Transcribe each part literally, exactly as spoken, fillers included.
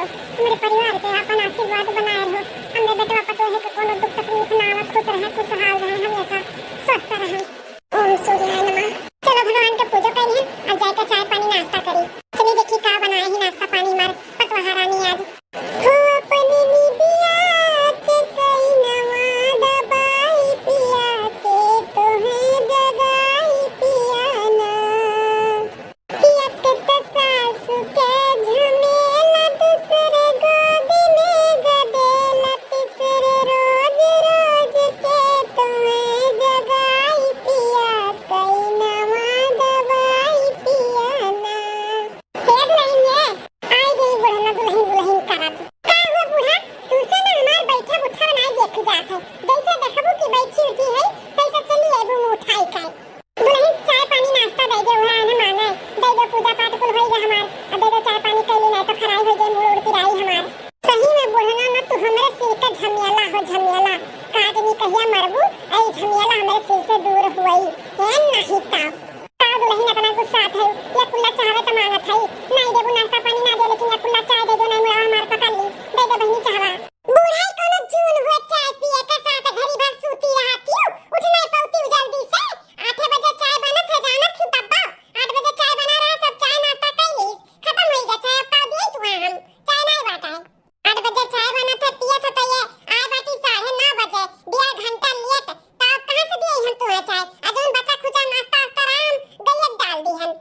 हमरे परिवार के आपन आशीर्वाद बनाए रहो। हमरे बेटवा पतोहे के कोनो दुख तकलीफ ना आवत, खुश रहे, खुशहाल रहे, हमेशा स्वस्थ रहे। ओम सूर्याय नमः। चलो भगवान के पूजो करी है, अब जाए के चाय पानी नाश्ता करी। चली देखी का बनाए ही नाश्ता पानी हमार पतोहा रानी आज। हो अपन निबिया के कइनवा दबाई पिया के तोहे जगाई पिया ना। एक त सासु के झमेला, दूसरे गोदी में गदेला, तीसरे रोज रोज के तुम्हें जगाई पिया, कइनवा दबाई पिया ना। हे दुलहिन ये, आई गई बुढ़ना दुलहिन दुलहिन करत। का हुआ बूढ़ा, तू से ना हमार बैठब उठब नाई देख जात है, जैसे देखबू कि बैठी उठी है, तैसे चली लेबू मुँह उठाई के। दुलहिन, चाय पानी नाश्ता दे दे, उहे आने माने। दे दे, पूजा पाठ कुल होई गए हमार। आ दे दे, चाय पानी कैली, नहीं तो खराई हो जाए, मूड़ उड़ पिराई हमार। सही में बुढ़ना न, तू हमरे सिर के झमेला हो, झमेला। का जनी कहिया मरबू, ए झमेला हमरे सिर से दूर हुई। ए नहीं ता। का दुलहिन इतना गुस्सा है? ये कुल्ला चाहवे तो मांगत है। नहीं देबू नाश्ता पानी ना दे, लेकिन ये कुल्ला चाय दे दो, नहीं मुड़वा हमार पकड़ ली। दे दे बहिनी चाहवा। बूढ़ा कोनो जून हुए चाय पिए के साथ घड़ी भर सूती रहती हूँ। उठ नहीं पौती हूँ जल्दी से। आठे बजे चाय बनत है, जानत हूँ तब। आठ बजे चाय बना रहा, सब चाय नाश्ता कर ली। खत्म होई गया चाय, अब का दिए तुहे हम? चाय नहीं बाटा है। आठ बजे चाय बनत है, पियत है तो ये आए बाटी साढ़े नौ बजे, डेढ़ घंटा लेट। तो अब कहाँ से दिए हम तुहे चाय? आ जौन बचा खुचा नाश्ता वास्ता रहा, हम गैया डाल दी हम।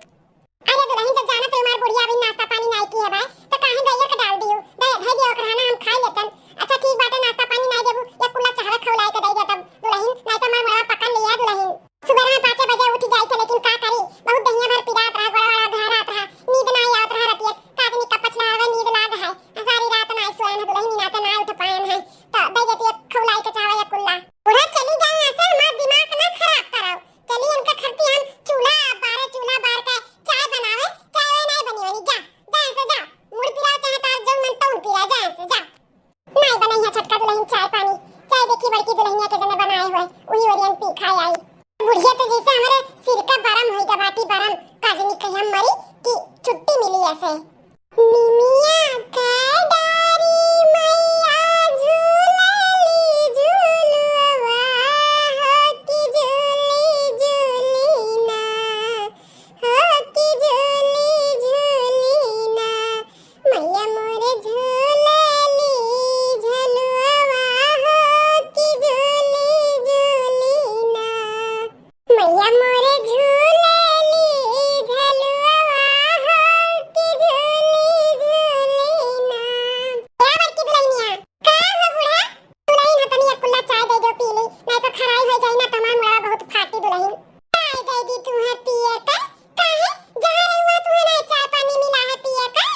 अरे दुलहिन, जब जानत रहे हमार बुढ़िया अभी नाश्ता पानी नाई की है भाई, तो काहे गैया के डाल दियो? दे, दे दियो ओकरा ना, हम खाई लेतन। अच्छा ठीक बाटे, नाश्ता पानी नाई देबू, या कुल्ला चाहवे खौलाए के दे देतन दुलहिन, नाई तो हमार मुड़वा पकड़ लिया दुलहिन। सुबह में पाँचे बजे उठ जाई थे, लेकिन का करी, बहुत दहिया भर पिरात रहा, गोड़ा वाला घहरात रहा, नींद नाई आवत रहा रतिया, का जनी का पछला हवे नींद लाग है, सारी रात नाई सोएन है दुलहिन, नाते नाई उठ पाएन है, तो दे देती एक खौलाई के चाहवे या कुल्ला। बूढ़ा चली जाए यहाँ से, हमार दिमाग ना खराब कराओ। चली इनका खरती हम चूल्हा बारे, चूल्हा बार के चाय बनावे, चाय वाय नहीं बनी वाली, जा, जा यहाँ से जा, मुड़ पिरा चाहे तार जौन मन तौन पिरा, जा यहाँ से जा। नहीं बनाई है छोटका दुलहिन चाय पानी, चाय देखी बड़की दुलहिनिया के जने बनाए हुए, वही ओरियन पी खाए आई। बुढ़िया तो जैसे हमारे सिर का बरम होई गबाटी बरम, का जनी कहिया मरी कि छुट्टी मिली ऐसे। निमिया के डारी मैया झूलली झुलुआ, हो कि झूली झूली ना, हो कि झूली झूली ना। मैया मोर झूलली झुलुआ, हो कि झूली झूली ना। मैया मोरे झूलेली झलुआ हो कि झूली झूली ना। का बड़की दुलहिनिया? का हो बूढ़ा? दुलहिन हो तनी एक कुल्ला चाय दे दो पी ली, नहीं तो खराई हो जाई ना, तमार मुड़वा बहुत फाटी दुलहिन। चाय दे दी तू है पिए का? काहे? जहाँ रहुआ तू है ना चाय पानी मिला है पिए का?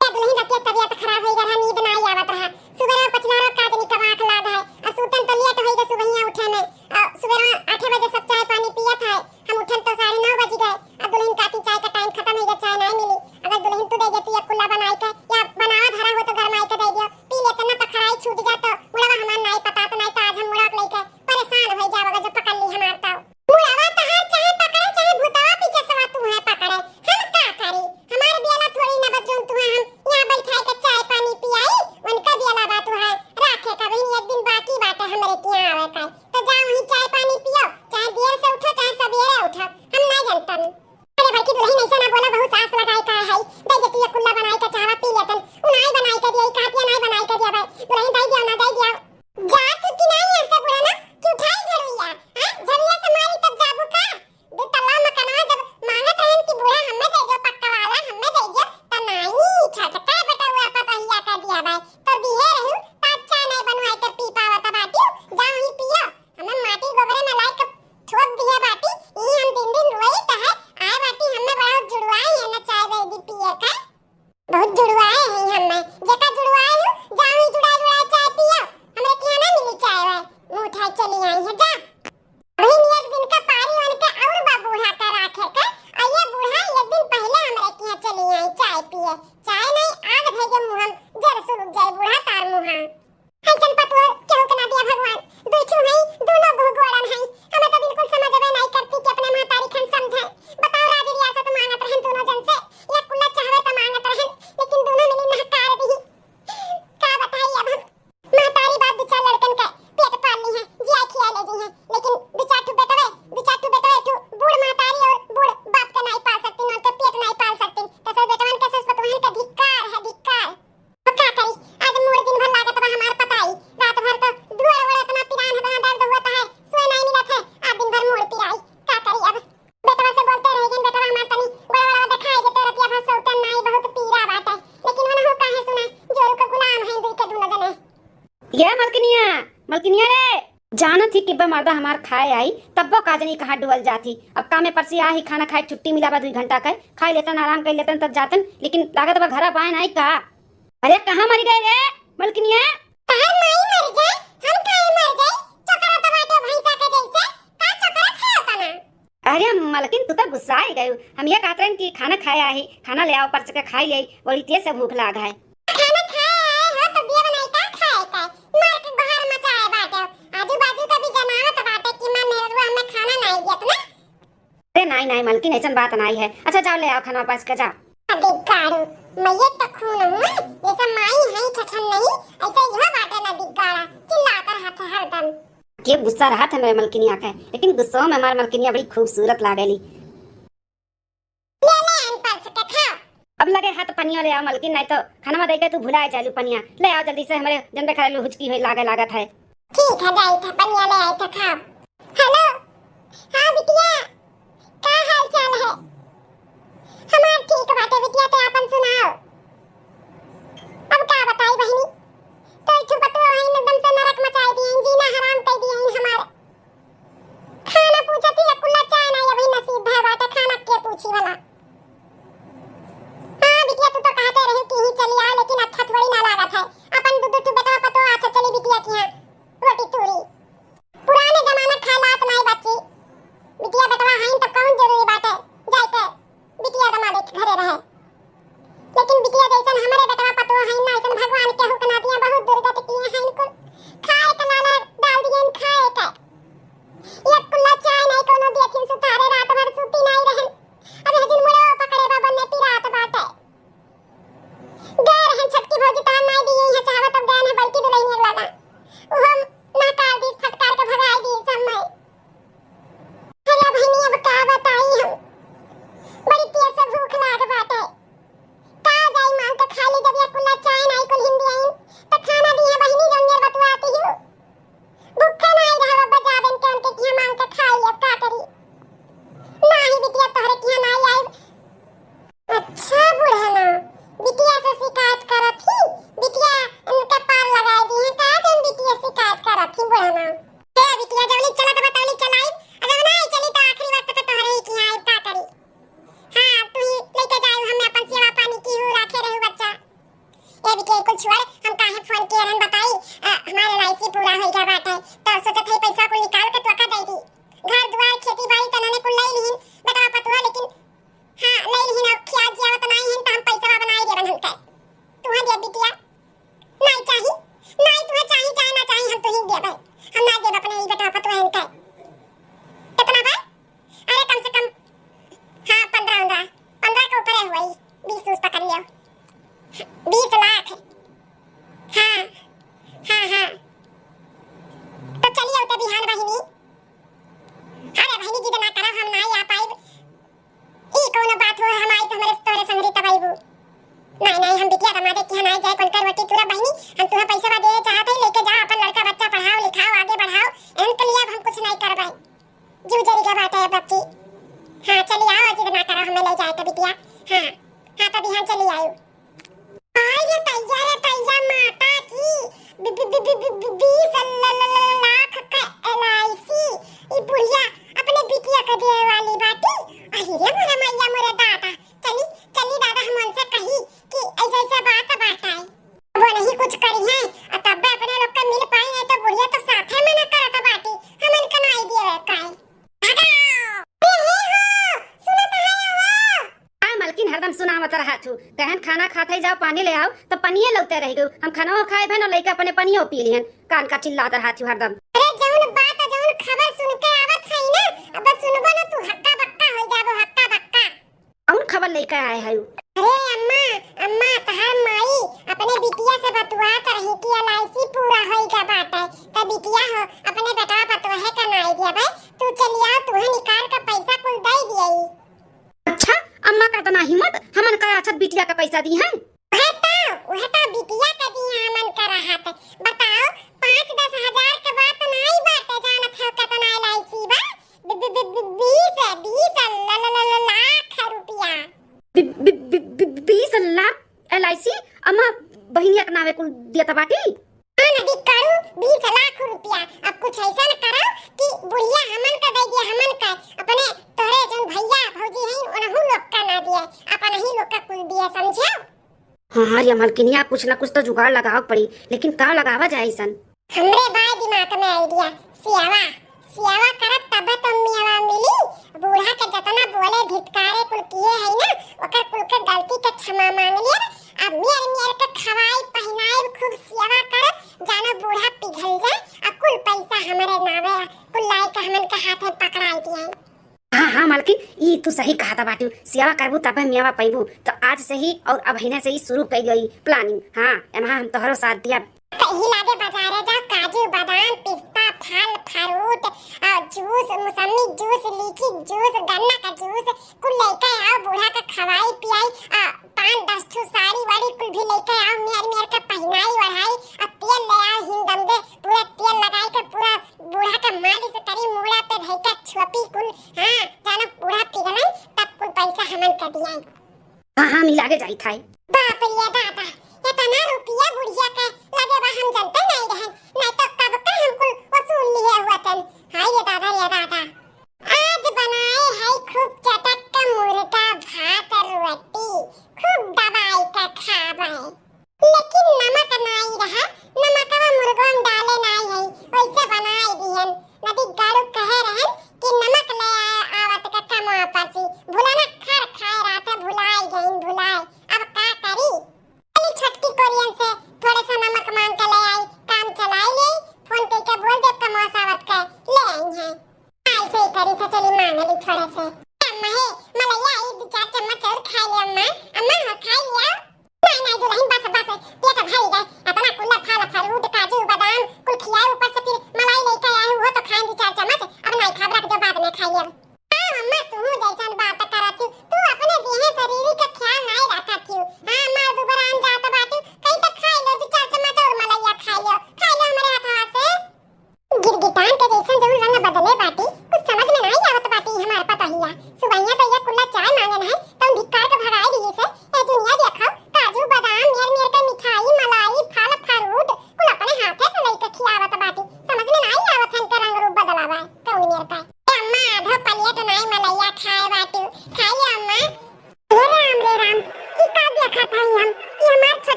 ए दुलहिन, रतिया तबियत खराब होई गए रहा, नींद ना आई आवत रहा। सुबह में पछला रहो का जनी कबाक लाग है। आ सूतन तो लेट होई गए सुबहिया उठे में। आ सुबह में आठे बजे सब चाय पानी पियत है। हम उठन तो साढ़े नौ बज गए। अब दुलहिन काती चाय का टाइम खत्म होई गए, चाय नहीं मिली। अगर दुलहिन तू दे देती एक कुल्ला बनाई के, या बनावा धरा हो तो गरमाई के दे दियो। पी लेते ना तो खराई छूट जातो। मुड़वा हमार नाई पता तो नहीं तो आज हम मुड़वा के लेके परेशान होई जाओ अगर जो पकड़ ली हमार तो। मुड़वा तहार चाहे पकड़े, चाहे भूतवा पीछे सवा तू है पकड़े, हम का करी? हमार बियाला थोड़ी ना बा जौन तू है हम यहाँ बैठाए के चाय पानी पियाई, उनका बियाला बा तू है राखे का बहिन, एक दिन बाकी बाटे हमरे के यहाँ आवे का। तो जा वहीं चाय पानी पियो, चाहे देर से उठो, चाहे सवेरे उठो, हम ना जनतन। अरे बड़की दुलहिन ऐसा ना बोला, बहुत आस लगाए का है, दे दे तू एक कुल्ला बनाए के चाहवा पी लेतन, उनाई बनाए के दिया, कातिया नाई बनाए के दिया भाई, दुलहिन दे दिया ना, दे दिया। जा तू कि नाई ऐसे बुढ़ा ना, कि उठाई झड़ुइया, हैं? झड़ुइया से मारी तब जाबू का? दो तल्ला मकानवा जब मांगत रहन कि बूढ़ा हमें दे दो पक्का वाला, हमें दे दो, त नाई, छोटका बेटवा पतोहिया का दिया भाई, तो दिए रहू, त अच्छा नहीं बनवाए के पी पावत बाटियो, जा वहीं पियो, हमें माटी गोबरे में लाई के ठोक दिए बाटी, ई हम दिन दिन रोई त है, आए बाटी हमें बड़ा जुड़वाई है ना चाय दे दी पिए का। बहुत जुड़वाए हैं हमें, जेका जुड़वाए हो, जाओ ही जुड़ा जुड़ा कि बे मर्दा हमार खाए आई, तब्बो का जनी कहाँ डुअल जात ही। अब कामे पर से आ ही, खाना खाए छुट्टी मिला बा दुई घंटा के, खाए लेतन, आराम कर लेतन, तब जातन, लेकिन लागत बा घरा बाए नाई का। अरे कहाँ मरि गए रे मलकिनिया? तहार माई मर जाए, हम काहे मर जाए? चोकरा तो बाटे भैंसा के जैसे, का चोकरा खाओ तना? अरे मलकिन, तू तो गुस्साए गयू। हम ये कहत रहन कि खाना खाए आई, खाना ले आओ, परस के खाई ले, बड़ी तेज से भूख लाग है। खाना खाए आए हो तो दिया बनाई का खाए का? मार के गोहार मचाए बाटे। आजू बाजू का भी जनावत बाटे कि माँ मेहररुआ हमें खाना नाई दियत ना। अरे नाई नाई मलकिन, ऐसन बात नाई है। अच्छा जाओ ले आओ खाना परस के जाओ। अरे गाड़ू, मैं ये तो खून हूँ, जैसे माई है छछन नहीं, ऐसे यह बाटे ना दिग्गाड़ा, चिल्लाता रहत है हरदम। के गुस्सा रहत है मेरे मलकिनिया के, लेकिन गुस्सो में हमार मलकिनिया बड़ी खूबसूरत लागेली। ले ले आइन परस के खाओ। अब लगे हाथ पनिया ले आओ मलकिन, नहीं तो खाना दे के तू भुलाए जालू पनिया। ले आओ जल्दी से, हमारे जनबे करेलू हुचकी होई लागे लागत है। ठीक है, जाई था पनिया ले आई था खाओ। हेलो, हाँ बिटिया, का हाल चाल है? हमार ठीक बाटे बिटिया, ते आपन सुनाओ। अब का बताई बहिनी, तो एक ठो पतोह है, एकदम से नरक मचाई दिए, जीना हराम कर दिए हमार। खाना पूछत ही कुल्ला चाय ना अभी नसीब भय बाटे, खाना के पूछी भला। हाँ बिटिया, तू तो कहते रही कि ही चली आ, लेकिन अच्छा थोड़ी ना लागत है। अपन दू दू ठो बेटवा पतोह अच्छा चली बिटिया की यहाँ रोटी तूरी। पुराने जमाना के हालात नाई बच्ची। बिटिया बेटवा हईन तो कौन जरूरी बाटे जाए के बिटिया दमाद के घरे रहे। लेकिन बिटिया जैसन हमरे बेटवा पतोह हईन ना, ऐसन भगवान केहू के नातिया बहुत दुर्गति किए हईन कुल। खाए के लाला डाल दिए खाए के। एक कुल्ला चाय नाई कोनो देखिन सुतारे रात भर सूती नाई रहन। अब यह दिन मुड़ो पकड़े बा बन्ने पिरात बाटे। गए रहन छोटकी भौजी तहार नाई दिए, यहाँ चाहवा तब गए ना बड़की दुल्हनिया लगा। उहो नहकार दी, फटकार के भगाई दी सब मैं। अरे बहिनी, अब का बताई हम, बड़ी तेज से भूख लाग बाटे। का जाई मांग के खा ली, जब ये कुल्ला चाय नाई कुल हिंदी आइन, तो खाना दी है बहिनी, जौन नियर बतुआती हूँ। भूखे नाई रहब, अब जाबेन के उनके किहाँ मांग के खाई, अब का करी? नाही बिटिया, तोहरे किहाँ नाई आइब। अच्छा बुढ़ना, बिटिया से शिकायत करत ही, बिटिया इनके पार लगाए दी है, का जन बिटिया शिकायत करत ही बुढ़ना। ए बिटिया, जौली चलत बा तौली चलाइब, आ जब नाई चली तो आखिरी वक्त पे तोहरे ही किहाँ आइब, का करी? हाँ, तू ही लेके जाइब, हमें अपन सेवा पानी की हूँ राखे रहू बच्चा। ए बिटिया, कुल छोड़, हम काहे फोन किए रहन बताई, अ, हमार एल आई सी पूरा होई गया बाटे, तो सोचत है पैसा कुल निकाल के तोका दे दी। घर दुआर, खेती बाड़ी, तनने कुल ले लिहिन, बेटवा पतुआ, लेकिन हाँ, ले लिहिन, अब खिया जियावत नाई हिन, तो हम पैसा बनाई देबन हमके। तुहा दे बिटिया, नाई चाही, नाई तुहा चाही, चाहे ना चाही, हम तुही देबे। हम ना देब अपने ई बेटवा पतुआ इनके। कितना बा? अरे कम से कम, हाँ, पन्द्रह उन्द्रह, पन्द्रह के ऊपरे हुई, बीस उस पकड़ लियो। बीस लाख। हाँ, हाँ, हाँ। तो चलिए उते बिहान बहिनी। अरे बहिनी, जिद ना करो, हम नाई आ पाइब। ई कौनो बात हो, हम आई तो हमरे तोरे संगरी तब आइबू। नाई, नाई, हम बिटिया दमादे के यहाँ नाई जाए, कौन कर रोटी तुरा बहिनी, हम तुहा पैसा बा दे चाहत है, लेके जा अपन लड़का बच्चा पढ़ाओ लिखाओ आगे बढ़ाओ, इनके लिए अब हम कुछ नाई करबे। जीव जरी के बात है बच्ची। हाँ, चली आओ, जिद ना करो, हमें ले जाए तो बिटिया। हाँ, हाँ, तो बिहान चली आयो। आई रे तैया रे तैया, माता की बी-, बी-, बी-, बी-, बी-, बी-, बीस ल-, ल-, ल-, लाख का एल आई सी ई बुढ़िया अपने बिटिया के देवे वाली बाटी। अहि रे मोरे मैया मोरे दादा, चली, चली दादा, हम उनसे कही कि ऐसे ऐसे बात बाटे। वो नहीं कुछ करी है, आ तब अपने लोग के मिल पाई है तो बुढ़िया तो साथे मना करत बाटी, हमन के नाई देवे काई। भगाओ। ए, हे हो, सुनत है हो? आ मलकिन हरदम सुनावत रहा थू, कहन खाना खात है जाओ पानी ले आओ, तो पनिये लौते रह गयो। हम खाना खाए भन और लइका अपने पनियो पी लिहन, कान का चिल्लात रहा थू हरदम। अरे जौन बात, जौन खबर सुन के आवत है ना, अब सुनबो ना तू हक्का बक्का हो जाबो, हक्का बक्का। कौन खबर लेके आए है? अरे अम्मा, अम्मा, तहार माई अपने बिटिया से बतुआत रही कि एल आई सी पूरा होई का बाटे, त बिटिया हो अपने बेटवा पतोहे का नाई दिया भाई, तू चली आओ, तुहे निकाल के पैसा कुल दे दिए। अच्छा, अम्मा का इतना हिम्मत, हमन का अच्छा बिटिया का पैसा दी है? वह तो, वह तो बिटिया का दिया हमन का रहा था। बताओ, पाँच दस हजार के बात नाई बाटे, जानत हो कितना एल आई सी बा? बी-, बी-, बी-, बी-, बीस, बीस ल-, ल-, ल-, ल-, लाख रुपया। बी-, बी-, बी-, बी-, बीस लाख एल आई सी अम्मा बहिनिया के नावे कुल देत बाटी। हाँ, नदी करू, बीस लाख रुपया। अब कुछ ऐसा न करो हाँ रे मलकिनिया, कुछ ना कुछ तो जुगाड़ लगावे पड़ी, लेकिन का लगावा जाए अइसन? हमरे बाय दिमाग में idea, सियावा, सियावा करब तब तो मियावा मिली। बूढ़ा के जतना बोले धितकारे कुल किए है ना, ओकर कुल के गलती के क्षमा मांग लिया। अब मियर मियर के खवाई पहिनाई, खूब सियावा करब, जानो बूढ़ा पिघल जाए, आ कुल पैसा हमरे नावे, कुल लाई के हमन के हाथे पकड़ाई दिए। हाँ हाँ मलकिन, ई तू सही कहत बाटू, सियावा करबू तबे मियावा पइबू। तो आज से ही और अबहिने से ही शुरू कइ दियो ई planning। हाँ, एमा हम तोहरो साथ दिया। कहीं लागे बाजारे जाओ, काजू, बादाम, पिस्ता, फल, फ्रूट, आ, जूस, मौसमी जूस, लीची जूस, गन्ना का जूस, कुल लेके आओ, बूढ़ा का खवाई पियाई, आ, पाँच दस ठो साड़ी वाड़ी कुल भी लेके आओ, मियर मियर का पहिनाई ओढ़ाई, आ, तेल ले आओ, हिंगमदे, पूरा तेल लगाई के पूरा बूढ़ा का मालिश करी, मूड़ा पे धई के छोपी कुल, हाँ, जानो बूढ़ा पिघलन, तब कुल पैसा हमन के दियाई। हाँ, हाँ, मिला के जाई थाई। बाप रे दादा, इतना रुपया बुढ़िया के लगे बा, हम जनते नहीं रहन, नहीं तो कब का हम कुल वसूल लिए हुआ तन। हाय रे दादा, रे दादा। आज बनाए है खूब चटक के मुर्गा भात रोटी, खूब दबाई के खाबे। लेकिन नमक नाई रहा, नमकवा मुर्गवा में डाले नाई है, वैसे बनाई दिहन। नदी गाड़ू कहे रहन कि नमक ले आए आवत के कमवा पर से, भुलाना खर खाए रहते, भुलाई गईन, भुलाई। अब का करी? चली छोटकी कोरियन से थोड़े सा नमक मांग के ले आई, काम चलाई ले, फोन करके बोल दे कमवा सावत के ले आई हैं। ऐसे ही करी तो चली मांग ली थोड़े से। अम्मा हे, मलैया आई दो चार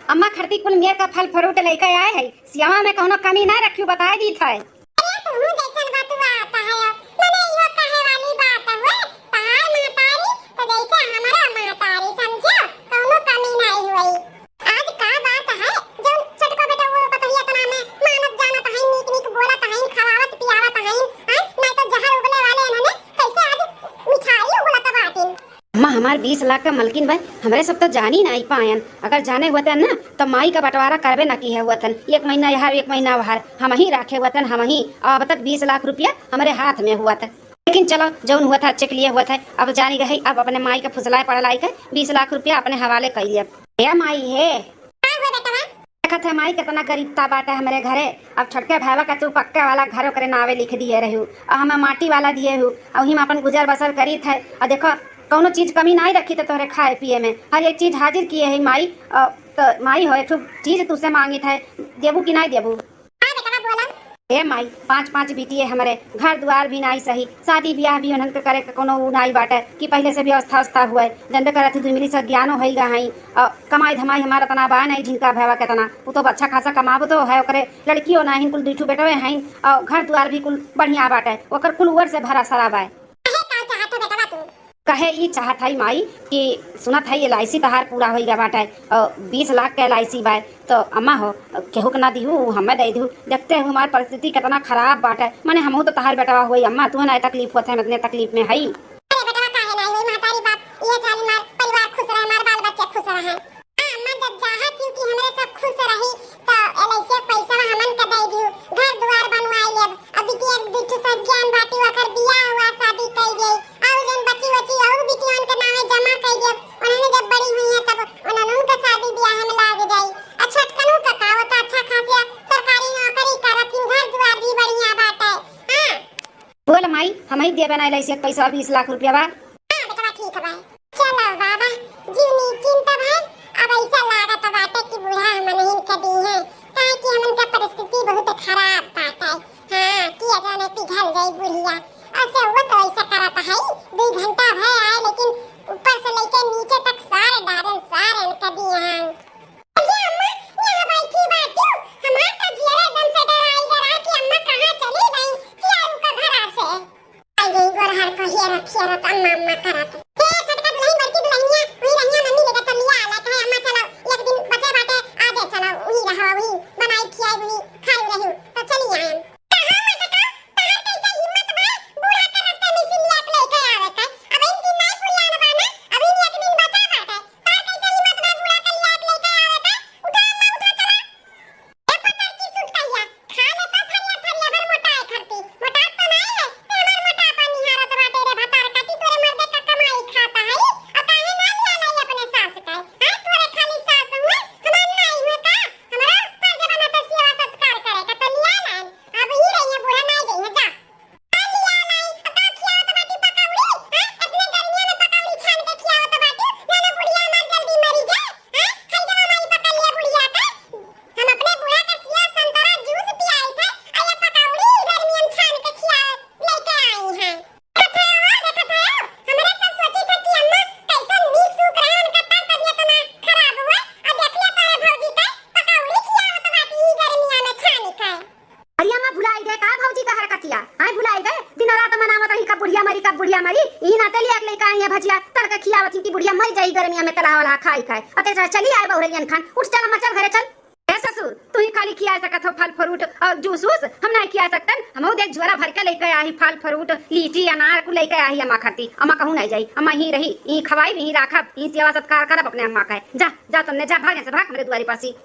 अम्मा खरती कुल मेर का फल फ्रूट लइके आए है, सियावा में कौनो कमी ना रखियो, बताए दीत है। अरे तुहू जैसन बतुआ आता है, मने इहो कहे वाली बात हुए, तहार महतारी तो जैसे हमारा महतारी, समझो, कौनो कमी नहीं हुई। आज का बात है, जो छोटको बेटा वो पतोहिया तना में मानत जानत है, नीक नीक बोलत है, खवावत पियावत है, हैं? नहीं तो जहर उगले वाले इन्होंने कैसे आज मिठाई उगलत बाटिन। अम्मा, हमार बीस लाख का मलकिन बा, हमरे सब तो जानी नाई पायन। अगर जाने हुअतन ना, तो माई का बंटवारा करबे ना किहे हुअतन। एक महीना यहाँ, एक महीना वहाँ, हमहीं राखे हुअतन, हमहीं। और अब तक बीस लाख रुपया हमरे हाथ में हुअत। लेकिन चलो, जौन हुअत है, अच्छे के लिए हुअत है। अब जानी गई, अब अपने माई का फुसलाए पड़ल आई के बीस लाख रुपया अपने हवाले कर दिया। हे माई, हे। का हुआ बेटवा? देखत है माई, कितना गरीबता बाटे हमरे घरे। अब छोटके भाईवा का तू पक्के वाला घर ओकरे नावे लिख दिए रहू, और हमें माटी वाला दिए हू, और वही में अपन गुजर बसर करीत है। और देखो, कौनो चीज कमी नाई रखी तो तोहरे खाए पिए में, हर एक चीज हाजिर किए है माई। और तो माई हो, एक ठो चीज तुझसे मांगित है, देबू कि नाई देबू? हाँ बेटवा, बोला। ए माई, पाँच पाँच बिटिये हमरे, घर दुआर भी नाई सही, शादी ब्याह भी उन्हन के करे के कोनो ऊ नाई बाटे कि पहिले से व्यवस्था उवस्था हुए। जनबे करत ही, दुई मिली से ज्ञानो होई गा हई, और कमाई धमाई हमार इतना बा नाई, झिनका भैवा केतना, उ तो अच्छा खासा कमाबो तो है, ओकरे लड़कियों नाहीं, कुल दुई ठो बेटवे हईं, और घर दुआर भी कुल बढ़िया बाटे, ओकर कुल उअर से भरा सरा बा। कहे का चाहत हो बेटवा तू? कहे ई चाहत हई माई कि सुनत हई एल आई सी तहार पूरा होई गा बाटे, और बीस लाख के एल आई सी बाय, तो अम्मा हो, केहू के ना दिहू, हमें दे दिहू। देखते हो हमार परिस्थिति कितना खराब बाटे, माने हमहू तो तहार बेटवा होई अम्मा, तू ना तकलीफ होत है, हम इतने तकलीफ में हई। अरे बेटवा, काहे ना होई महतारी बाप, ये जान हमार परिवार खुश रहे, हमार बाल बच्चे खुश रहे। हाँ अम्मा, जब चाहत हूँ कि हमरे सब खुश रही, तो एल आई सी पैसा हमन के दे दिहू, घर दुआर बनवाई लेब। अब बिटिया के दू ठो सज्ञान बाटी, ओकर बियाह हुआ, शादी कई गई। और जन बची बची और बिटियन के नामे जमा कई देब। उन्होंने जब बड़ी हुई है तब उन्होंने उनके शादी ब्याह में लाग जाई। आ छोटकनू का का होता, अच्छा खासा सरकारी नौकरी करत हिन, घर दुआर भी बढ़िया बाटे। हाँ। बोल माई, हम ही देबे ना एल आई सी के पैसा, बीस लाख रुपया बा। हाँ बेटवा, ठीक बा। चलो बाबा, जीव निश्चिंत भय। अब ऐसा लागत बाटे कि बूढ़ा हमनहिन के दी है, काहे कि हमन के परिस्थिति बहुत खराब बाटे। हाँ, किया जाने पिघल जाई बुढ़िया। ऐसे वो तो ऐसा करत है, दो घंटा भय आए, लेकिन ऊपर से लेके नीचे तक सारे डारन सारे इनके दिए हैं। अरे अम्मा, यहाँ बैठी बाटू, हमार तो जियरा एकदम से डराई डरा कि अम्मा कहाँ चली गई, चियारू का घरा से। आई गई गोरहर को हेरत हेरत अम्मा अम्मा करत। हे छोटका दुल्हन, बड़की दुल्हनिया, वही रहिया मम्मी लेकर तो लिया आला, कहे अम्मा चलो, एक दिन बचे बाटे, आ जाए चलो, वही रहो, वही बनाई खियाई, वही खाई रही, तो चली आए। कहाँ मटका, तहार कैसे हिम्मत बा, बूढ़ा के रास्ते में से लिया के लेके आवे का? अब इन दिन नहीं पुरान बा ना, अब इन एक दिन बचा बाटे, तहार कैसे हिम्मत बा, बूढ़ा के लिया के लेके आवे का? उठा अम्मा, उठा, चला। ए पतरकी सुटकहिया, खा ले तो थरिया थरिया भर मोटाए खरती। मोटात तो नाई है, ते हमार मोटापा निहारत बाटे रे भतार काटी, तोरे मर्दे का कमाई खाता है, और काहे ना लिया लाई अपने सास का? हाँ, तोरे खाली सास हुए, हमार नाई हुए का? हमारा फर्ज बना तो सेवा सत्कार करे का, तो लिया लान। अब ही रही है बूढ़ा, नाई गई है, जा। अरे अम्मा, भुलाई गए का भौजी का हरकतिया? आय, भुलाई गए? दिनों रात मनावत रही, कब बुढ़िया मरी, कब बुढ़िया मरी। ई नाते लिया के लेके आई है भजिया, तल के खियावत ही कि बुढ़िया मर जाई गर्मिया में, तला वाला खाई खाए। अते चाहे चली आए बहुरलियन खान, उठ चल अम्मा, चल घरे चल। ए ससुर, तू ही खाली खिया सकत हो फल फ्रूट और जूस वूस, हम नहीं खिया सकतन। हमहू देख झोरा भर के लेके आई फल फ्रूट, लीची, अनार कुल लेके आई अम्मा खाती। अम्मा कहूँ नहीं जाई, अम्मा यहीं रही, यहीं खवाई, यहीं राखब, यहीं सेवा सत्कार करब अपने अम्मा का। जा, जा तुमने, जा भाग यहाँ से, भाग हमरे दुआरी पासी।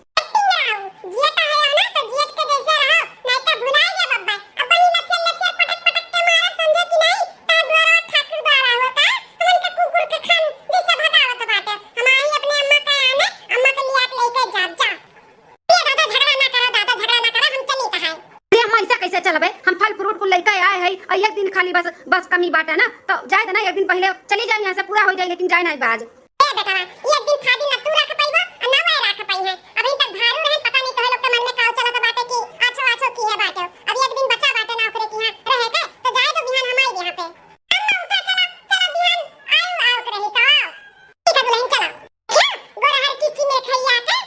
जियत है ना तो जियत के जैसे रहो, नहीं तो भुलाई जा बब्बा। अब बड़ी लथियर लथियर पटक पटक के मारब, समझे कि नहीं? तार द्वारा ठाकुर द्वारा हो का? हमन के कुकुर के खान जैसे भगावत बाटे। हम आई अपने अम्मा के आने, अम्मा के लिया के लेके जाब, जा। ए दादा झगड़ा ना करो, दादा झगड़ा ना करो, हम चली कहाँ? अरे अम्मा, ऐसा कैसे चलबे? हम फल फ्रूट कुल लेके आए हैं और एक दिन खाली बस, बस कमी बाटे ना, तो जाए दे ना, एक दिन पहले चली जाए यहाँ से, पूरा हो जाए, लेकिन जाए ना बाज। ए बेटवा, ई एक दिन फादिन ना तू राख पाइबो, आ ना वह राख पाई है। अभी तक भारू रहे, पता नहीं तोहे लोग के मन में का चलत बाटे कि आछो आछो की है बाटे। अब एक दिन बचा बाटे ना ओकरे की यहाँ रहे के, तो जाए तो बिहान हम आई यहाँ पे। अम्मा उठा, चला, चला बिहान, आऊ, आऊ के रही तो। ठीक है दुल्हन, चला। क्या? गोरहर की चिमे खैया के,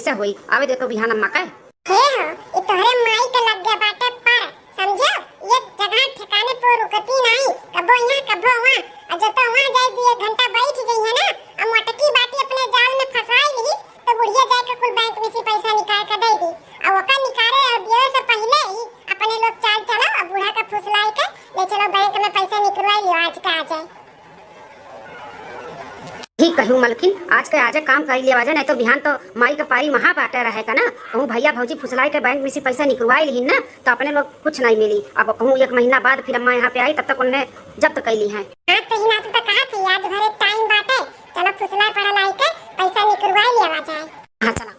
अच्छा होई, आवे दे तो बिहान अम्मा के। हे हो, ई तोहरे माई के लग गया बाटे पर, समझो? ये जगह ठिकाने पे रुकती नहीं, कबो यहाँ, कबो वहाँ। और जो तो वहाँ जाए दू एक घंटा बैठ जाई है ना, अब मोटकी बाटी अपने जाल में फंसाई ली, तो बुढ़िया जाए के कुल बैंक में से पैसा निकाल के दे दी। और ओकर निकाले और दिए से पहले ही अपने लोग चाल चलो और बूढ़ा का फुसलाई के ले चलो बैंक में पैसा निकलवाई लियो आज के आजे। ठीक कहू मलकिन, आज के आजे काम कर लिया जाए, नहीं तो बिहान तो माई के पारी महा बाटे रहे का ना, कहूँ भैया भौजी फुसलाई के बैंक में से पैसा निकलवाई लिहिन ना, तो अपने लोग कुछ नहीं मिली। अब कहूँ एक महीना बाद फिर अम्मा यहाँ पे आई, तब तक उन्हें जब्त कर ली है। हाँ, तो ही ना तो कहा थी, आज भरे टाइम बाटे, चलो फुसला पड़ल आई के पैसा निकलवाई लिया जाए। हाँ, चलो।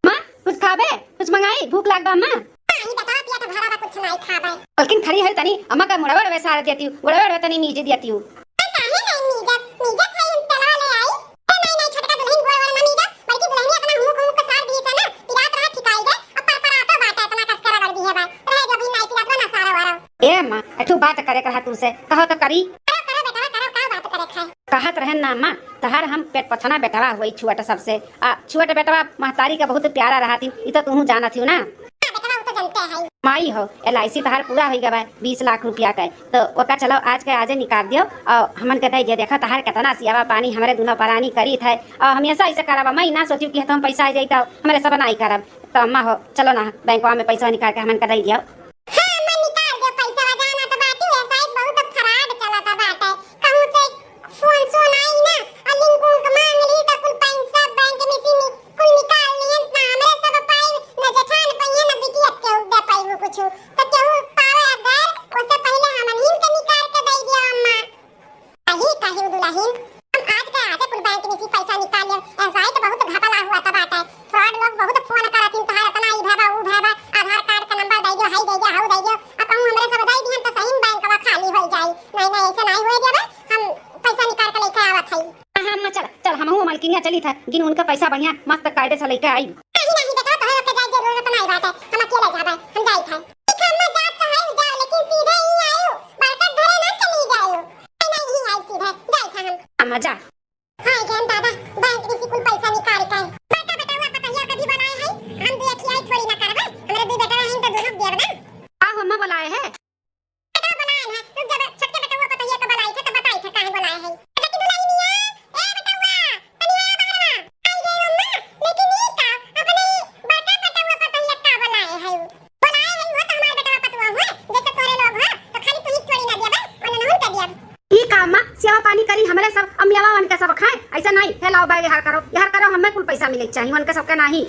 माँ, कुछ खाबे? कुछ मंगाई? भूख लाग बा, माँ। हाँ, ई बतावा, पिया तो भरा बा, कुछ नहीं खाबे। मलकिन खड़ी है तनी, अम्मा का मुड़वा वड़वे सार देती हूँ, मुड़वा वड़वे तनी नीचे देती हूँ। आ, काहे नहीं नीजब? नीजब है, हम तलवा ले आई। ए, नहीं, नहीं, छोटका दुल्हन गोड़ वाला ना नीजब, बड़की दुल्हनिया अपना हुमुक हुमुक के सार दी थे ना, पिरात रहा ठिकाई दे, अब पर पर आता बाटा इतना कस के रगड़ दी है बा। रहे जो भी नहीं पिरात बा ना सारा वारा। ए माँ, अठू बात करे कहा तुमसे, कहो तो करी। करो, करो बेटा, करो, का बात करे खाए? कहत रहन ना माँ, तहार हम पेट पथना बेटवा हुई छुअट सबसे। आ छुअट बेटवा महतारी का बहुत प्यारा रहतिन, ई तो तुहू जानत हियो ना। हाँ, बेटवा, वो तो जानते हैं। माई हो, एल आई सी तहार पूरा होई गवा है, बीस लाख रुपया का। तो ओका चलो आज के आजे निकाल दियो और हमन के दे दियो। देखो तहार कितना सियावा पानी हमरे दोनों परानी करीत है और हमेशा ऐसे करावा। मैं ना सोचियो कि हम पैसा आ जाई तो हमरे सब नहीं करब। तो अम्मा हो, चलो ना बैंकवा में पैसा निकाल के हमन के दे दियो। हाँ, अम्मा, निकाल दे पैसा, जाना तो बाटी है, शायद बहुत फ्रॉड चलत बाटे। कहूँ से फोन सोन आई ना, और लिंक उंक मांग ली, तो कुल पैसा बैंक में से नि-, कुल निकाल लिहन, ना हमरे सब पाई, ना जेठान पइहे, ना बिटिया केहू दे पाई कुछ। तो केहू पावे अगर, उससे पहले हमन ही के निकाल के दे दियो अम्मा। कही, कही दुल्हन, हम आज के आजे कुल बैंक में से पैसा निकाल लेब। ऐसा ही तो बहुत घपला हुआ था बाटे। फ्रॉड लोग बहुत फोन करत हिन, तोहार इतना ई भवा, ऊ भवा, आधार कार्ड का नंबर दे दियो, हाई दे दियो, हाउ दे दियो। आ कहूँ हमरे सब दे दिहन तो सही में बैंकवा खाली हो जाई। नहीं, नहीं, ऐसे नहीं होए देबे, हम पैसा निकाल के लेके आवत हई। हाँ, हाँ, अम्मा, चल, चल, हमहू मलकिनिया चली था, गिन उनका पैसा बढ़िया मस्त कायदे से लेके आई। नहीं, नहीं, बेटा, तोहरे के जाए जरूरत नहीं बाटे, हम अकेले जाबे, हम जाई था। ठीक है, अम्मा, जात तो है, जाओ, लेकिन सीधे ही आयो, बरकत घरे ना चली जायो। नहीं, नहीं, यही आई सीधे, जाई था हम। अम्मा, जा। हाय गन दादा, बैंक में से कुल पैसा निकाल के। बड़का बेटवा पतोहिया के भी बोलाए है, हम दुई अखियाई थोड़ी ना करबे, हमरे दुई बेटा हैं तो दोनों देब ना। का हो अम्मा बोलाए है? बेटवा बोलाए है, रुक जा, छोटके बेटवा पतोहिया के बोलाई थे तो बताई थे काहे बोलाए है। बेटा की दुल्हनिया, ए बेटवा, तनी आ बाहर आ। आई गे अम्मा, लेकिन ई का, अपने बड़का बेटवा पतोहिया का बोलाए है? बोलाए है वो तो हमार बेटवा पतोहिया हुए, जैसे तोरे लोग हो, तो खाली तू ही थोड़ी ना देबे, उन्हें नहीं के देब। ई का अम्मा, सेवा पानी करी हमरे सब, अमियावा उनके सब खाए, ऐसा नहीं है। लाओ बैग हर करो, हर करो, हमें कुल पैसा मिले चाहिए, उनके सबके नहीं।